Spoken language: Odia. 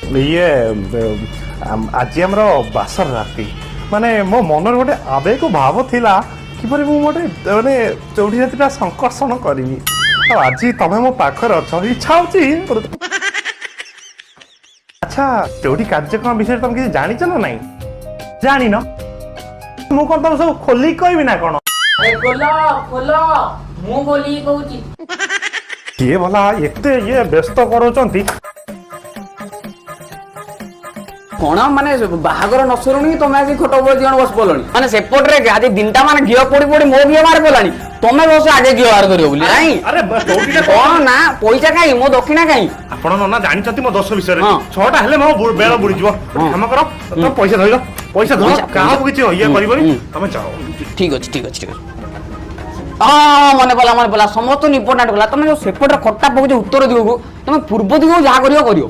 ଇଏ ଆଜି ଆମର ବାସର ରାତି, ମାନେ ମୋ ମନରେ ଗୋଟେ ଆବେଗ ଭାବ ଥିଲା କିପରି ମୁଁ ଗୋଟେ ମାନେ ଚଉଠି ରାତିଟା ସଂକର୍ଷଣ କରିବି। ଆଉ ଆଜି ତମେ ମୋ ପାଖରେ ଅଛ, ଇଚ୍ଛା ହଉଛି। ଆଚ୍ଛା, ଚଉଠି କାର୍ଯ୍ୟକ୍ରମ ବିଷୟରେ ତମେ କିଛି ଜାଣିଛ ନା ନାଇଁ? ଜାଣିନ? ମୁଁ କଣ ତମ ସବୁ ଖୋଲିକି କହିବି ନା କଣ? ଖୋଲ ଖୋଲ, ମୁଁ ଖୋଲିକି କହୁଛି। କିଏ ଭଲା ଏତେ ଇଏ ବ୍ୟସ୍ତ କରାଉଛନ୍ତି? କଣ ମାନେ, ବାହାଘର ନ ସରୁଣି ତମେ ଆଜି ଖଟ ଉପରେ 2 ଜଣ ବସି ପଡିଲଣି? ମାନେ ସେପଟରେ ଆଜି ଦିନଟା ମାନେ ଘିଅ ପୋଡି ପୋଡି ମୋ ଘିଅ ବାହାର ପଡିଲାଣି, ତମେ ବସ ଆଗେ ଘିଅ ବାହାର କରିବ ବୋଲି ନାଇଁ? ଆରେ, ଚଉଠିଟା କଣ ନା, ପଇସା କାଇଁ, ମୋ ଦକ୍ଷିଣା କାଇଁ? ଆପଣ ନନା ଜାଣିଛନ୍ତି ମୋ ଦୋଷ ବିଷୟରେ। ହଁ। 6ଟା ହେଲେ ମୋ ବେଳ ବୁଡିଯିବ। ହଁ। କାମ କର, ତମେ ପଇସା ଧରିଲ, ପଇସା ଧର। କାହାକୁ କିଛି ଇଏ କରିବନି। ତମେ ଯାଅ। ଠିକ ଅଛି, ଠିକ ଅଛି, ଠିକ ଅଛି। ହଁ, ମନେ ପଡିଲା, ମନେ ପଡିଲା। ସମସ୍ତଙ୍କୁ ଇମ୍ପୋର୍ଟାଣ୍ଟ କଲା, ତମେ ଯୋଉ ସେପଟରେ ଖଟା ପକଉଛ ଉତ୍ତର ଦିଗକୁ, ତମେ ପୂର୍ବ ଦିଗକୁ ଯାହା କରିବ କରିବ।